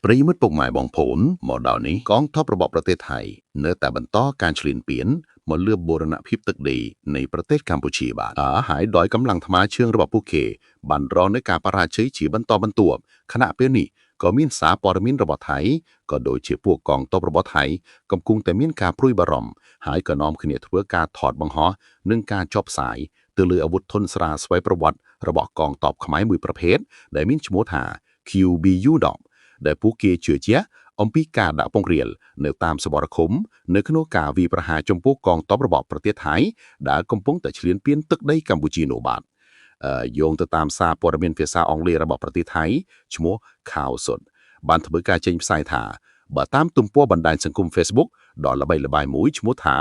ប្រិយមិត្តពុកម៉ែបងប្អូនមកដល់នេះកងទ័ពរបស់ប្រទេសថៃនៅតែបន្តការឈ្លានពានមកលើបូរណភាពទឹកដីនៃប្រទេសកម្ពុជាបាទអើហើយដោយកម្លាំងថ្មើរជើងរបស់ពួកគេបានរងនូវការបរាជ័យជាបន្តបន្ទាប់ខណៈពេលនេះក៏មានសារព័ត៌មានរបស់ថៃក៏ដូចជាពួកកងទ័ពរបស់ថៃកំពុងតែមានការព្រួយបារម្ភហើយក៏នាំគ្នាធ្វើការថតបង្ហោះនិងការចុះផ្សាយទៅលើអាវុធធនស្រាលស្វ័យប្រវត្តិរបស់កងទ័ពខ្មែរមួយប្រភេទដែលមានឈ្មោះថា QBU-10 ដែលពួកគេជឿជាក់អំពីការដាក់ពង្រាលនៅតាមសវរឃុំនៅក្នុងការវាយប្រហារចំពោះកងទ័ពរបស់ប្រទេសថៃដែលកំពុងតែឈ្លានពានទឹកដីកម្ពុជានោះបាទអឺយោងទៅតាមសារព័ត៌មានភាសាអង់គ្លេសរបស់ប្រទេសថៃឈ្មោះខៅសុតបានធ្វើការចេញផ្សាយថាបើតាមទំព័របណ្ដាញសង្គម Facebook ដ៏ល្បីល្បាញមួយឈ្មោះថា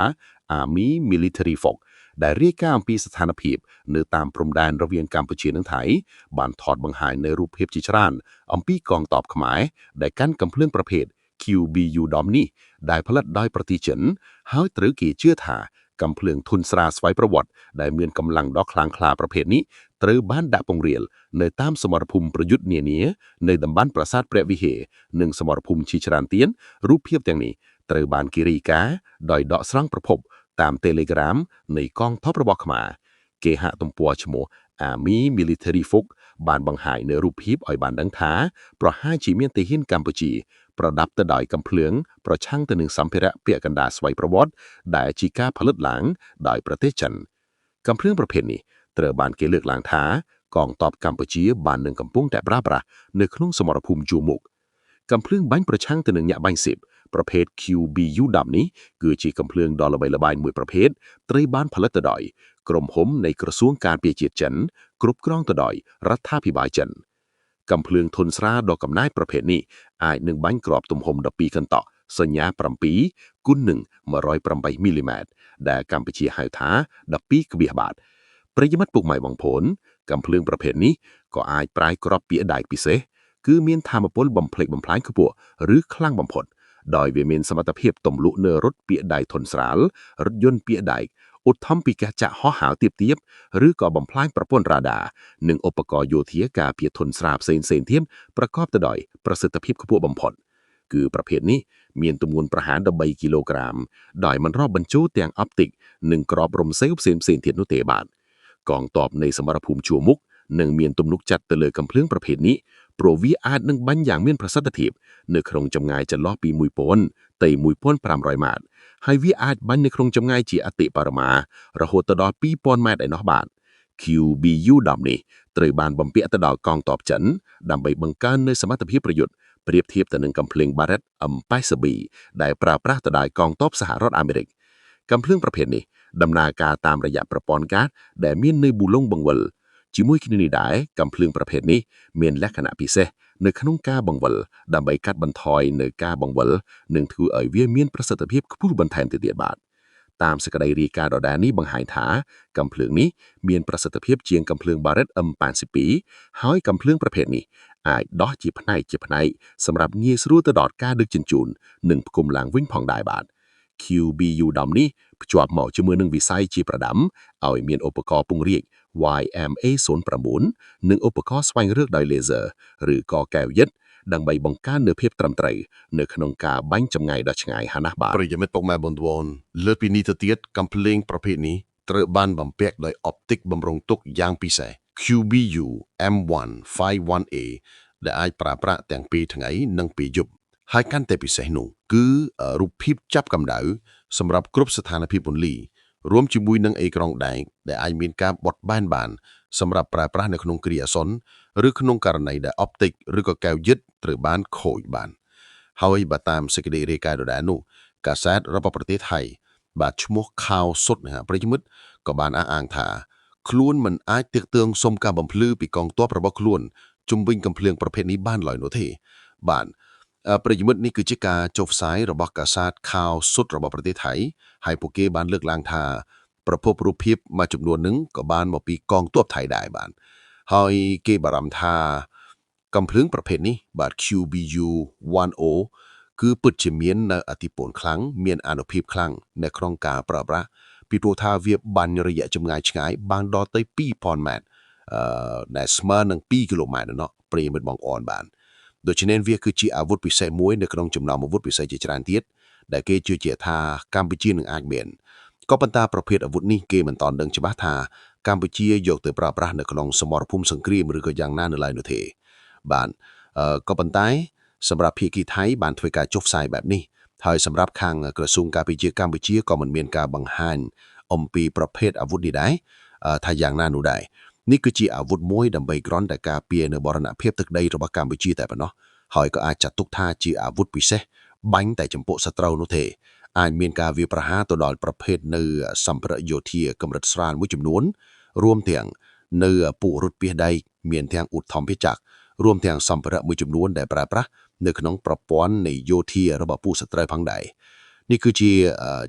Army Military Fox ដែលរាយការណ៍អំពីស្ថានភាពនៅតាមព្រំដែនរវាងកម្ពុជានិងថៃបានថតបង្ហាញនៅរូបភាពជាច្រើនអំពីកងទ័ពខ្មែរដែលកាន់កាំភ្លើងប្រភេទ QBU 10នេះដែលផលិតដោយប្រទេសចិនហើយត្រូវគេជឿថាកាំភ្លើងធុនស្រាលស្វ័យប្រវត្តិដែលមានកម្លាំងដ៏ខ្លាំងក្លាប្រភេទនេះត្រូវបានដាក់ពង្រាលនៅតាមសមរភូមិប្រយុទ្ធនានានៅតំបន់ប្រាសាទព្រះវិហារនិងសមរភូមិជាច្រើនទៀតរូបភាពទាំងនេះត្រូវបានគេរាយការណ៍ដោយដកស្រង់ប្រភពតាម Telegram នៃកងទ័ពរបស់ខ្មែរគេហទំព័រឈ្មោះ Army Military Folk បានបង្ហាញនៅរូបភាពឲ្យបានដឹងថាប្រហែលជាមានទាហានកម្ពុជា ប្រដាប់ទៅដោយកាំភ្លើងប្រឆាំងទៅនឹងសម្ភារៈពាក់កណ្ដាលស្វ័យប្រវត្តិដែលជាការផលិតឡើងដោយប្រទេសចិនកាំភ្លើងប្រភេទនេះត្រូវបានគេលើកឡើងថាកងទ័ពកម្ពុជាបាននឹងកំពុងតែប្រើប្រាស់នៅក្នុងសមរភូមិជួរមុខកាំភ្លើងបាញ់ប្រឆាំងទៅនឹងញាក់បាញ់ស៊ីបប្រភេទ QBU-10 នេះគឺជាកាំភ្លើងដ៏ល្បីល្បាញមួយប្រភេទត្រូវបានផលិតទៅដោយក្រុមហ៊ុននៃក្រសួងការពារជាតិចិនគ្រប់គ្រងទៅដោយរដ្ឋាភិបាលចិនកាំភ្លើងធុនស្រាលដ៏កំណាយប្រភេទនេះអាចនឹងបាញ់គ្រាប់ទំហំ12កន្តក់សញ្ញា7គុណនឹង108មីលីម៉ែត្រដែលកម្ពុជាហៅថា12ក្បៀសបាទប្រិយមិត្តពុកម៉ែបងប្អូនកាំភ្លើងប្រភេទនេះក៏អាចប្រើគ្រាប់ពាក្យដែកពិសេសគឺមានធម៌ពលបំផ្លិចបំផ្លាញខ្ពស់ឬខ្លាំងបំផុតដោយវាមានសមត្ថភាពទម្លុះនៅរថពាក្យដែកធុនស្រាលរថយន្តពាក្យដែកឧទ្ធម្ភាគចក្រហោះហើរទៀបៗឬក៏បំផ្លាញប្រព័ន្ធរ៉ាដានិងឧបករណ៍យោធាការពារធុនស្រាលផ្សេងៗទៀតប្រកបទៅដោយប្រសិទ្ធភាពខ្ពស់បំផុតគឺប្រភេទនេះមានទម្ងន់ប្រហែល13គីឡូក្រាមដោយមិនរាប់បញ្ចូលទាំងអប់ទិកនិងក្របរំសេវផ្សេងៗទៀតនោះទេបាទកងទ័ពនៃសមរភូមិជួរមុខនឹងមានទំនុកចិត្តទៅលើកាំភ្លើងប្រភេទនេះព្រោះវាអាចនឹងបាញ់យ៉ាងមានប្រសិទ្ធភាពនៅក្នុងចម្ងាយចន្លោះពី1000ទៅ1500ម៉ែត្រហើយវាអាចបាញ់នៅក្នុងចម្ងាយជាអតិបរមារហូតទៅដល់2000ម៉ែត្រឯណោះបាទ QBU-10 នេះត្រូវបានបំពាក់ទៅដល់កងទ័ពចិនដើម្បីបង្កើននូវសមត្ថភាពប្រយុទ្ធប្រៀបធៀបទៅនឹងកាំភ្លើង Barrett M82 ដែលប្រើប្រាស់ទៅដោយកងទ័ពសហរដ្ឋអាមេរិកកាំភ្លើងប្រភេទនេះដំណើរការតាមរយៈប្រព័ន្ធកាតដែលមាននៅប៊ូឡុងបង្វិលជាមួយគ្នានេះដែរកាំភ្លើងប្រភេទនេះមានលក្ខណៈពិសេសនៅក្នុងការបង្វិលដើម្បីកាត់បន្ថយនៅការបង្វិលនិងធ្វើឲ្យវាមានប្រសិទ្ធភាពខ្ពស់បន្ថែមទៅទៀតបាទតាមសេចក្តីរាយការណ៍ដដែលនេះបង្ហាញថាកាំភ្លើងនេះមានប្រសិទ្ធភាពជាងកាំភ្លើង Barrett M82 ហើយកាំភ្លើងប្រភេទនេះអាចដោះជាផ្នែកជាផ្នែកសម្រាប់ងាយស្រួលទៅដល់ការដឹកជញ្ជូននិងផ្គុំឡើងវិញផងដែរបាទ QBU-10 នេះភ្ជាប់មកជាមួយនឹងវិស័យជាប្រដាំឲ្យមានឧបករណ៍ពង្រាច YMA09 និងឧបករណ៍ស្វែងរកដោយ laser ឬក៏កែវយិតដើម្បីបង្កើននូវភាពត្រឹមត្រូវនៅក្នុងការបាញ់ចម្ងាយដ៏ឆ្ងាយហាណាស់បាទ ប្រិយមិត្តពុកម៉ែបងប្អូនលើសពីនេះទៅទៀតកាំភ្លើងប្រភេទនេះត្រូវបានបំពាក់ដោយអប់ទិកបំរុងទុកយ៉ាងពិសេស QBU M1 51A ដែលអាចប្រើប្រាស់ទាំងពេលថ្ងៃនិងពេលយប់ហើយកាន់តែពិសេសនោះគឺរូបភាពចាប់កម្ដៅសម្រាប់គ្រប់ស្ថានភាពពន្លឺរួមជាមួយនឹងអេក្រង់ដែងដែលអាចមានការបត់បែនបានសម្រាប់ប្រើប្រាស់នៅក្នុងគ្រាអាសន្នឬក្នុងករណីដែលអប់ទិកឬក៏កែវយិតត្រូវបានខូចបាន ហើយបើតាមសេចក្តីរាយការណ៍ដដែលនោះកាសែតរបស់ប្រទេសថៃបាទឈ្មោះខៅសុតណាប្រិយមិត្តក៏បានអះអាងថាខ្លួនមិនអាចទាក់ទងសុំការបំភ្លឺពីកងទ័ពរបស់ខ្លួនជុំវិញកំភ្លើងប្រភេទនេះបានឡើយនោះទេបាទប្រិយមិត្តនេះគឺជាការចុះផ្សាយរបស់កាសែតខៅសុតរបស់ប្រទេសថៃហើយពួកគេបានលើកឡើងថាប្រភពរូបភាពមួយចំនួននឹងក៏បានមកពីកងទ័ពថៃដែរបាទហើយគេបារម្ភថា កំភ្លើងប្រភេទនេះបាទ QBU 10គឺពិតជាមាននៅអធិពលខ្លាំងមានអានុភាពខ្លាំងនៅក្នុងការប្រើប្រាស់ពីព្រោះថាវាបាញ់រយៈចម្ងាយឆ្ងាយបានដល់ទៅ2000ម៉ែត្រអឺដែលស្មើនឹង2គីឡូម៉ែត្រណោះប្រិយមិត្តបងប្អូនបាន។ ដូច្នេះវាគឺជាអាវុធពិសេសមួយនៅក្នុងចំណោមអាវុធពិសេសជាច្រើនទៀតដែលគេជឿជាក់ថាកម្ពុជានឹងអាចមានក៏ប៉ុន្តែប្រភេទអាវុធនេះគេមិនទាន់ដឹងច្បាស់ថាកម្ពុជាយកទៅប្រើប្រាស់នៅក្នុងសមរភូមិសង្គ្រាមឬក៏យ៉ាងណានៅឡើយនោះទេបាទអឺក៏ប៉ុន្តែសម្រាប់ភាគីថៃបានធ្វើការចុះផ្សាយបែបនេះហើយសម្រាប់ខាងក្រសួងការពារជាតិកម្ពុជាក៏មិនមានការបង្ហាញអំពីប្រភេទអាវុធនេះដែរអឺថាយ៉ាងណានោះដែរនេះគឺជាអាវុធមួយដើម្បីគ្រាន់តែការពារនៅបរណភាពទឹកដីរបស់កម្ពុជាតែប៉ុណ្ណោះហើយក៏អាចចាត់ទុកថាជាអាវុធពិសេសបាញ់តែចំពោះសត្រូវនោះទេអាចមានការវាយប្រហារទៅដល់ប្រភេទនៅសម្ភារៈយោធាកម្រិតស្រាលមួយចំនួនរួមទាំងនៅពួករថពាសដែកមានទាំងឧទ្ធម្ភាគចក្ររួមទាំងសម្ភារៈមួយចំនួនដែលប្រើប្រាស់នៅក្នុងប្រព័ន្ធនៃយោធារបស់ពួកសត្រូវផងដែរនេះគឺជា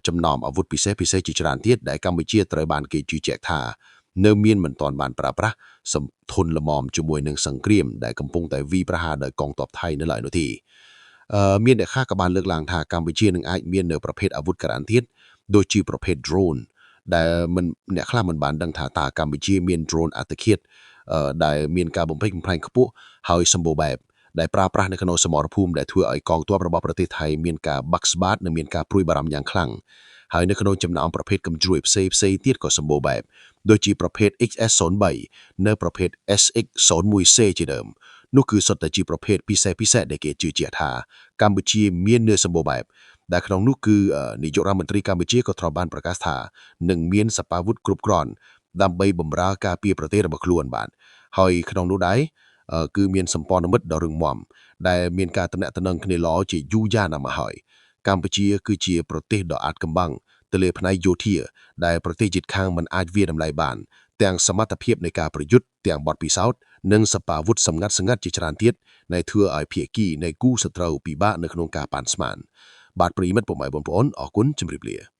ចំណោមអាវុធពិសេសពិសេសជាច្រើនទៀតដែលកម្ពុជាត្រូវបានគេជឿជាក់ថានៅមានមិនទាន់បានប្រើប្រាស់សំធនល្មមជាមួយនឹងសង្គ្រាមដែលកំពុងតែវាយប្រហារដោយកងទ័ពថៃនៅឡើយនោះទេអឺមានអ្នកខ្លះក៏បានលើកឡើងថាកម្ពុជានឹងអាចមាននៅប្រភេទអាវុធក្រានទៀតដូចជាប្រភេទ drone ដែលមិនអ្នកខ្លះមិនបានដឹងថាតើកម្ពុជាមាន drone អត្តឃាតដែលមានការបំផិចបំផ្លាញខ្ពស់ហើយសម្បូរបែបដែលប្រើប្រាស់នៅក្នុងសមរភូមិដែលធ្វើឲ្យកងទ័ពរបស់ប្រទេសថៃមានការបាក់ស្បាតនិងមានការព្រួយបារម្ភយ៉ាងខ្លាំងហើយនៅក្នុងចំណោមប្រភេទកំជ្រួយផ្សេងផ្សេងទៀតក៏សម្បូរបែបដូចជាប្រភេទ XS03 នៅប្រភេទ SX01C ជាដើមនោះគឺសុទ្ធតែជាប្រភេទពិសេសពិសេសដែលគេជឿជាក់ថាកម្ពុជាមាននៅសម្បូរបែបដែលក្នុងនោះគឺនាយករដ្ឋមន្ត្រីកម្ពុជាក៏ធ្លាប់បានប្រកាសថានឹងមានសព្វាវុធគ្រប់គ្រាន់ដើម្បីបម្រើការពារប្រទេសរបស់ខ្លួនបាទហើយក្នុងនោះដែរគឺមានសម្ព័ន្ធមិត្តដ៏រឹងមាំដែលមានការតំណាក់តំណងគ្នាល្អជាយូរយារណាស់មកហើយកម្ពុជាគឺជាប្រទេសដ៏អាថ៌កំបាំងទៅលើផ្នែកយោធាដែលប្រទេសជិតខាងមិនអាចវាយតម្លៃបានទាំងសមត្ថភាពនៃការប្រយុទ្ធទាំងបទពិសោធន៍និងសព្វាវុធសម្ងាត់ស្ងាត់ជាច្រើនទៀតដែលធ្វើឲ្យភាគីនៃគូសត្រូវពិបាកនៅក្នុងការប៉ាន់ស្មានបាទប្រិយមិត្តពុកម៉ែបងប្អូនអរគុណជម្រាបលា។